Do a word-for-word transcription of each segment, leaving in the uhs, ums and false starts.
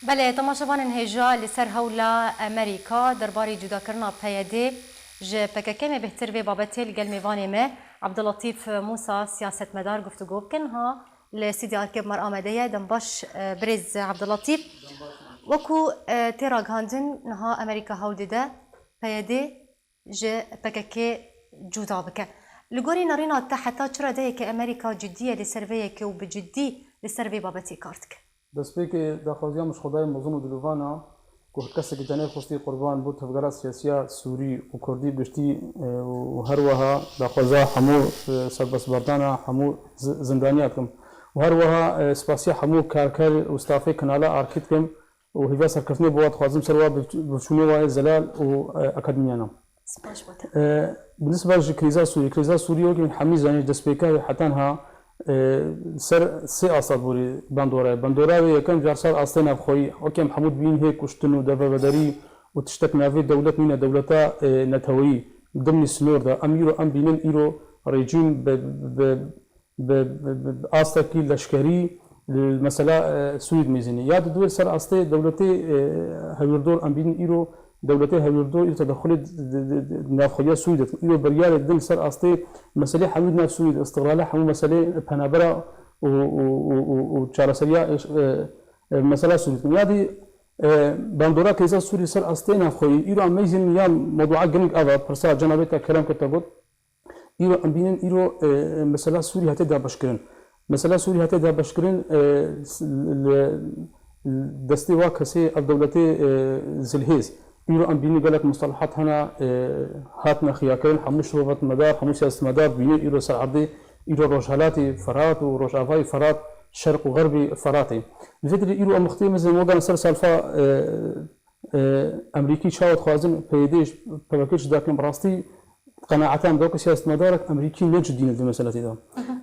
Belê, temaşevanên hêja, li ser hewla Amerîka derbarê cudakirina P Y D ji P K K me bêhtir vê babetê li gel mêvanê me Abdulletîf Mûsa, siyasetmedar, guftûgo bikin. Ha, li stûdyoya Arkê bi me re amade ye. Dem baş, e, birêz Abdulletîf. Wekû, e, tê ragihandin, niha Amerîka hewl dide P Y D ji P K K cuda bike. Li gorî nerîna te heta çi radeyeke Amerîka cidî ye li ser vê yekê û bi cidî li ser vê babetê kar dike? Destpêkê daxwaziya min ji Xwedayê mezin û dilovan e ku her kesekî tenê xwestî qurban bo tevgera siyasiya Sûrî û Kurdî bi giştî, e, û her wiha daxwaza hemû, e, serbestberdana hemû zi-, zindaniya dikim. Û her wiha, e, spasiya hemû karker û stafê kanala Arkê dikim. û hêviya serkeftinê bo wa dixwazim ser wa bi, bi çûnê wa yê zelal û, e, akademîyana. Spas bo te. E, bi nisba ji krîza Sûrî, krîza Sûrî wekî min hemî zanî ji destpêka wê heta niha, e, ser sê asta borî bandora ye. Bandora wê yekem car ser astê navxweyî, wekî em hemû dibînin hê kuştin û derbederî û tiştek navê dewlet nîne, dewleta, e, neteweyî, dimnî sinor de. Em îro em bînin îro rejîm bi, bi, bi, bi, bi, bi astekî leşkerî li mesela, e, Sûrî dimêzîne. Ya di dû ser astê dewletê, e, hewîrdor em bînin îro dewletê hewîrdor îro tedexulê di, di, di, di navxweyiya Sûrî de dikin. Îro biryarê didin ser astê meselê hemû di nav Sûrî de, istiqlalê hemû meselê penabera û, û, û, û, û çareseriya, e, e, mesela Sûrî dikin. Ya dî, e, bandora krîza Sûrî ser astê navxweyî îro em mêzîn ya mewdûa giring ev e, pirsa cenabê te kerem kir te got. Îro em bînin, îro, e, mesela Sûrî hate dabeşkirin. Mesela Sûrî hate dabeşkirin, e, s-, li, li destê wa kesê ev dewletê, e, zilhêz. Îro em bînin gelek mustalahat hene, e, hatine xiyakirin, hemû şirofetmedar, hemû siyasetmedar bînin îro ser erdê, îro Rojhelatê Ferat û Rojavayê Ferat, Şerq û Xerbê Feratê. Li vê derê îro em wextê mezin wega ser salfa, e, e, Emrîkî çawa dixwazin P Y D ji P K K cuda bikin, bi rastî qenaeta min de weke siyasetmedarek Emrîkî ne cidî ne di vê meseletê de.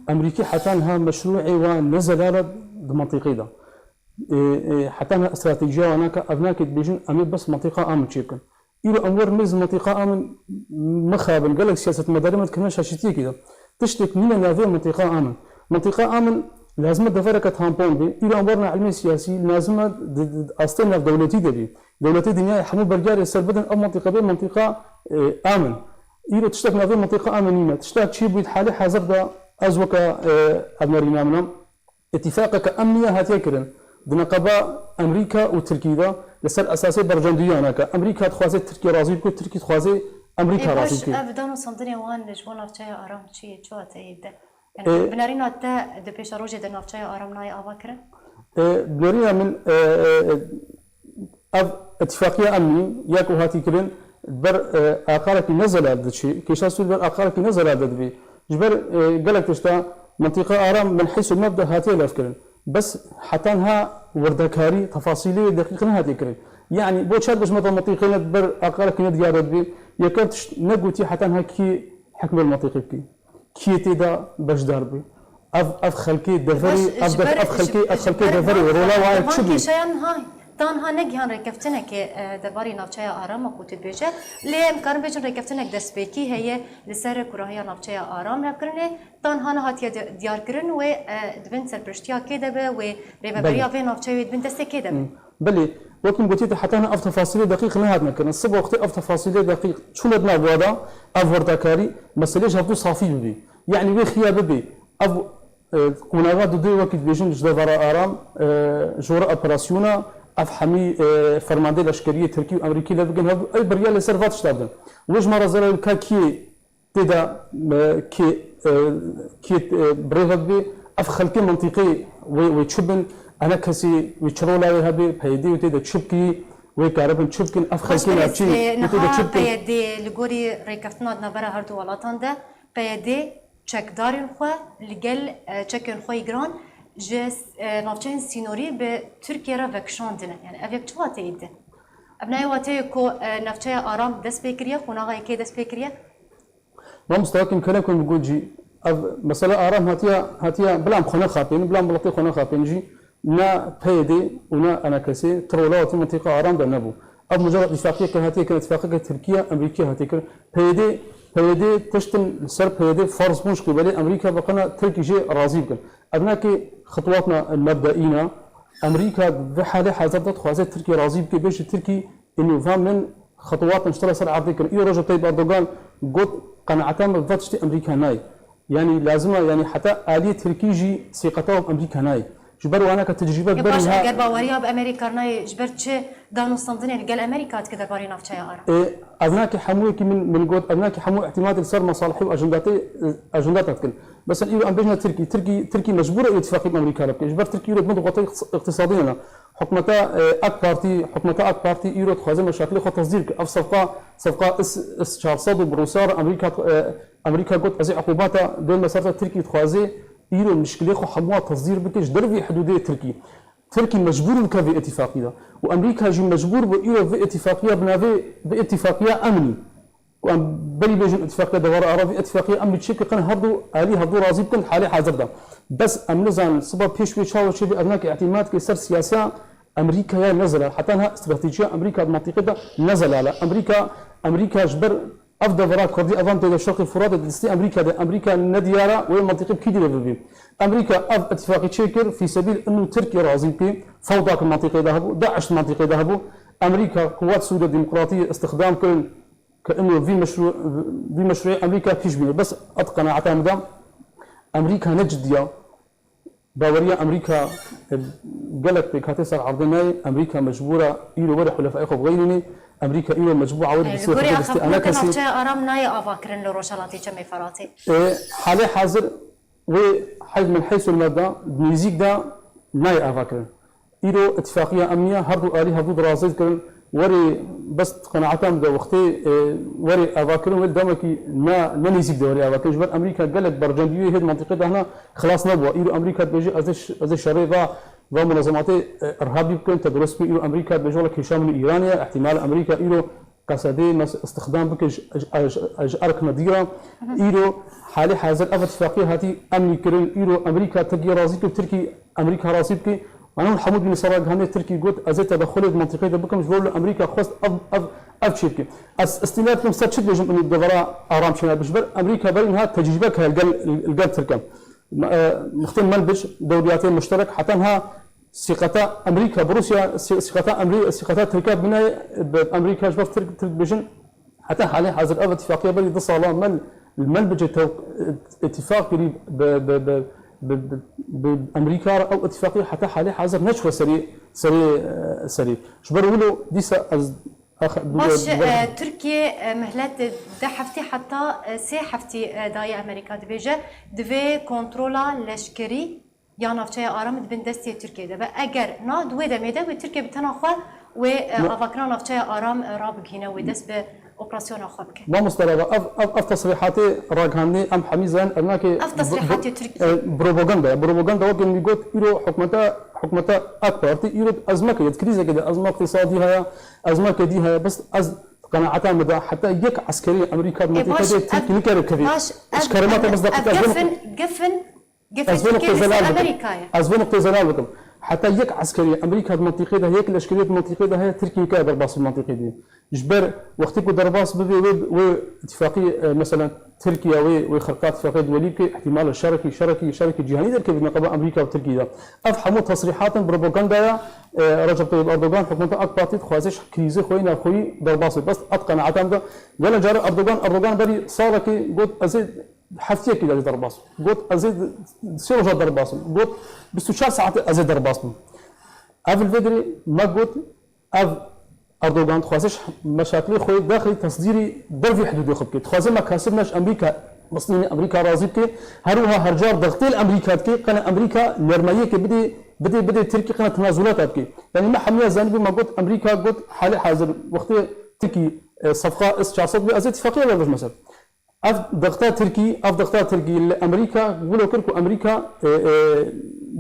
Emrîkî heta niha meşrûê wan ne zelal e di mentiqê de. E, e, heta niha stratejiya wan nake, ev nake dibêjin, em ê bes mentiqa amin çêbikin. Îro em werin mêzin mentiqa amin mixabin, gelek siyasetmedarê me dikevine şaşitiyekê de. Tiştek nîne navê mentiqa amin. Mentiqa amin lazim e devereke tampon bê. Îro em werine ilmê siyasî, lazim e di, di, di astê navdewletî de bê. Dewletê dinyayê hemû biryarê ser bidin, ev mentiqa bê mentiqa, e, amin. Îro tiştek navê mentiqa amin nîne. Tişta çêbûyî di halê hazir de ez weke, e, ev nerîna min e. Îtîfaqeke emnî ya hatiye kirin di neqeba Amerîka û Tirkî de li ser esasê berjandî ya nake. Amerîka dixwaze Tirkî razî bike, Tirkî dixwaze Amerîka Ê, razî baş, bike. Ev dan û sandinê wan ji bo navçeya aram çi ye? Çi hateyê de? Yani, Ê, bi nerîna te di pêşerojê de navçeya aram nayê ava kirin? Ê, bi nerîna min, e, e, e, Ev îtîfaqiya emnî ya ku hatî kirin, ber, e, aqarekî ne zelal diçî, kêşa Sûrî ber aqarekî ne zelal de dibî. Ji ber, e, gelek tişta mentiqa aram min heysu mebda hatiye lafkirin. Bes heta niha werdekarî, tefasîlê wê deqîq nehatiye kirin. Yanî bo çar bejmeta mentiqê ne ber aqarekî ne diyar de dibî. Yekem tişt ne gotî heta niha kî hikmê mentiqê bikî. Kî tê de beşdar bû? Ev, ev xelkê deverê, Baş, ev ji de-, ber, ev xelkê, ji, ev ji xelkê ber deverê, van rola xe-, waye van çi bû? Kêşeyan ha, tan ha negihan rêkeftinekê, e, derbarê navçeya Aram, wekû tu dibêje. Lê em karin bêjin rêkeftinek destpêkî heye li ser kurahiya navçeya Aram hevkirinê. Tan ha nehatiye di-, diyarkirin wê, e, di bin serpiriştiya kê de be, wê rêveberiya Belê. vê navçeyê wê di bin destê kê de be. Hmm. Belê, wekî min gotiye te heta niha ev tefasîlê deqîq nehatine kirin. Sibe wextê ev tefasîlê deqîq çûne di nav wa de, ev werdekarî, meselê ji hevdû safî bibî. Yanî wê xiya bibî. Ev, e, qonaxa didê wekî dibêjin ji devera Aram, e, ji were operasyona, ev hemî, e, fermandê leşkeriyê Tirkî û Amerîkî lê bigin hevdû, ew beriya li ser va tişta bidin. Wê ji me re zelal ka kiyê Tê de, e, kê, e, kê, e, birêve bibê, ev xelkê mentiqê wê, wê çi bin, ene kesî wê çi rola wê hebe, P Y D wê tê de çi bikî, wê karibin çi bikin, ev Baş xelkê birêz, navçî e, wê tê de niha çi bikin? P Y D li gorî rêkeftina di navbera her du welatan de, P Y D çekdarên xwe li gel, e, çekên xwe yê giran ji, e, navçeyên sînorî bi Tirkiye re vekişandine. Yani ev yek çi wateyê dide? Ev nayê wateyê ku, e, navçeya Aram dest pê kiriye, qonaxa yê kê dest pê kiriye? Mamoste, wekî min kelekum got jî, ev mesela Aram hatiye, hatiye bila em xwe nexapênin, bila em welatê xwe nexapênin jî, ne P Y D û ne E N K S ti rola wê mintîqa Aram de nebû. Ev mucarred îtîfaqiyeke hatiye kirin, îtîfaqeke Tirkiye, Amerîkî hatiye kirin. P Y D, P Y D tiştin li ser P Y D ferz bûn ji qîbelê Amerîka, bi qena Tirkî jê razî bikin. Ev nake xitwatna mebdeî ne, Amerîka di halê hazir de dixwaze Tirkiyê razî bike, bêje Tirkî, înû va min xetwatan ji te re ser erdê kirin. Îro Recep Tayyip Erdogan got, qenaeta min bi ve tiştê Amerîka nayê. Yanî lazim e, yanî heta aliyê Tirkî jî sîqeta û Amerîka nayê. Ji ber wana ke tecrîbe Ya berî baş, ha eger baweriya bi Amerîka nayê, ji ber çi danûstandinê li gel Amerîka dike derbarê navçeya Aram? Ê, ev nake hemûyekî min, min got, ev nake hemû îtimadê li ser mesalihê û ajendatê, ajendata dikin. Mesela îro em bêjine Tirkî, Tirkî, Tirkî mecbûr e îtîfaqî bi Amerîka re bike. Ji ber Tirkî îro di bin quwetê iqtis-, iqtisadî ne. Hikûmeta, e, AK Partî, hikûmeta AK Partî îro dixwaze meşakilê xwe tesdîr bike. Ev sefqa, sefqa S, S çar sed û bi Rûsya re Amerîka, e, Amerîka got, ez ê uqûbata dê me ser te. Tirkî dixwaze îro mişkilê xwe hemû tesdîr bike ji dervî hidûdê Tirkî. Tirkî mecbûr bike vê îtîfaqî de. Û Amerîka jî mecbûr bû îro vê îtîfaqiya bi navê, vê îtîfaqiya emnî. Ku em berî bêjin îtîfaqiya Devara Arab, vê îtîfaqiya emnî çêke, qin her du alî hevdu razî bikin halê hazir de. Bes em nizanin siba pêş wê çawa çêbe, ev nake îtîmadkê ser siyasiya Amerîkaya ne zelal. Heta niha stratejiya Amerîka di mentiqê de ne zelal e. Amerîka, Amerîka ji ber ev devera Kurdî, evan tê de Şerqê Furatê di destê Amerîka de, Amerîka ne diyar e wê mentiqê bi kî dî re bibî. Amerîka ev îtîfaqî çêkir, fîsebîl inu Tirkiye razî bike, fewda ki mentiqê de hebû, DAIŞ di mentiqê de hebû. Amerîka quwet Sûriya Demokratî îstixdam kirin, ke ino vî meşrû-, vî meşrûyê Amerîka pêş bîne. Bes ev qenaeta min de Amerîka ne ciddiya. Baweriya Amerîka, e, gelek pêk hate ser erdê nayê. Amerîka mecbûr e îro were hulefayê xwe bixeynîne. Amerîka îro mecbûr e were E, li destê xwe gorî bide destê axaftina ena kesê. Navçeya Aram nayê avakirin li Rojhelatê Çemê Feratê? E, halê hazir wê heyf min heysul mebda, nêzîk de nayê avakirin. Îro îtîfaqiya emniya her du alî hevdu dirazê dikirin. Werê bes qenaeta min de wextê, e, werê avakirin, wê demekî ne, ne nêzîk de werê avakirin. Ji ber Amerîka gelek bercendî wê hêd mentiqê de hene xilas nebû. Îro Amerîka dibêje, ez ê ş-, ez ê şerê va, va munezematê, e, irhabî bikin, terorîst bikin. Îro Amerîka dibêje, wela kêşa min û Îranê ye. Îhtimal Amerîka îro Qesedê mes-, îstixdam bike ji, ji, ji, ji erk nedî re. Îro halê hazir ev îtîfaqiyê hatî emnî kirin. Îro Amerîka Tirkiye razî kir, Tirkî Amerîka razî bike. Wana hûn hemû dibînin ser ragihandê Tirkî got, ez ê tedexulê di mentiqê de bikim, ji bo li Amerîka xwest ev, ev, ev çê bike. Ez îstîna dikim ser çi dibêjim, û devera Aram çênabe. Ji ber Amerîka berî niha tecrîbe kir li gel, li gel Tirkan. Me-, e, mixtên Menbic, dewriyatê muşterek, heta niha sîqeta Amerîka bi Rûsya, sî-, sîqeta Amerî-, sîqeta Tirka bîne bi Amerîka ji ber Tirk, Tirk bêjin. Heta halê hazir ev îtîfaqiya berî du sala me li Menbicê tew-, îtîfaq kirî bi, bi, bi, bi, bi, bi Amerîka re, ew îtîfaqiya heta halê hazir neçûye serê, serê, e, serê. Ji ber wilo dîsa ez, ex-, Baş, e, Tirkiye, e, mihlet de heftî heta, e, sê heftî, e, daye Amerîka dibêje, divê kontrola leşkerî ya navçeya Aram di bin destê Tirkiyê de be. Eger na, di wê demê de wê Tirkiye bi tena xwe wê, e, Ma- avakirina navçeya Aram, e, rabigihîne, wê dest bi operasyona xwe bike. Mamoste Rava, ev, ev, ev tesrîhatê ragihandê em hemî zanin, ev nake Ev tesrîhatê Tirkiye. e, propaganda ye. Propaganda weke min got, îro hikûmeta, hikûmeta AK Partî îro ezmeke ye, di krîzeke de, ezma îqtîsadî heye, ezmeke dî heye, bes ez qenaeta min de heta yek eskerî Amerîka di Ê, mentiqê baş, de Tirkî ev, nikare bikevê. baş, Ji ev, kerema te ev, bes ev deqîqa, ez vê gefin, gefin, gefin Ez vê Tirkiye nuqteyê lîstik zelal bikim. Amerîka ye. Ez vê nuqteyê zelal bikim. Heta yek eskerî Amerîka di mentiqê de, yek leşkerî di mentiqê de heye, Tirkî nikare derbas bi mentiqê de. Ji ber wextê ku derbas bibe, wê, wê îtîfaqî, e, mesela Tirkiye wê, wê xirqa îtîfaqê duwelî bike, îhtimal e şerekî, şerekî, şerekî cîhanî derkeve di neqeba Amerîka û Tirkiyê de. Ev hemû tesrîhatên propaganda ye, e, Recep Tayyip Erdogan, hikûmeta AK Partî dixwaze ji krîzê xwe yê navxweyî derbas be. Bes ev qenaeta min de. Gelek care Erdogan, Erdogan berî salekê got, ez ê heftiyekî de ez ê derbas bim. Got, ez ê sê roja derbas bim. Got, bîst û çar saetê ez ê derbas bim. Ev li vê derê me got, ev Erdogan dixwaze ji meşakilê xwe yê daxilî tesdîrî dervî hidûdê xwe bike. Dixwaze mekasib me ji Amerîka, mislînê Amerîka razî bike. Her wiha her car dixtê li Amerîka dike, qene Amerîka nermeyiyeke bidê, bidê, bidê Tirkî, qene tenazulata bike. Yanî me hemiya zanîbû, me got, Amerîka got, halê hazir wextê Tirkî, e, sefqa S çar sed bê, ez ê îtîfaqiya ve bêjime ser. Ev dixta Tirkî, ev dixta Tirkî li Amerîka wilo kir ku Amerîka, e, e,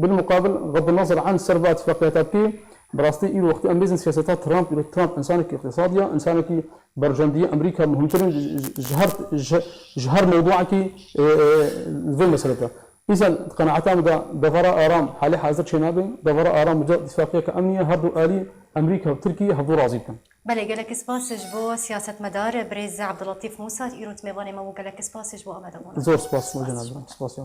bilmuqabil, xeddinezir an ser va îtîfaqiyata bike. Bi rastî îro wextê em bêzin siyaseta Trump, îro Trump însanekî îqtisadî ye, însanekî berjendî ye, Amerîka muhimtir in ji, ji, ji her, ji, ji her mewduekî, e, e, vê meselê de. Îzen di qenaeta min de devera aram halê hazir çênabe, devera aram bi îtîfaqiyeke emnî ye, her du alî Amerîka û Tirkî hevdu razî bikin. Belê, gelek spas ji bo siyasetmedar birêz Abdullatîf Musa, îro di mêvanê me bû, gelek spas ji bo amadebûna. Zor spas, Spas. Spas.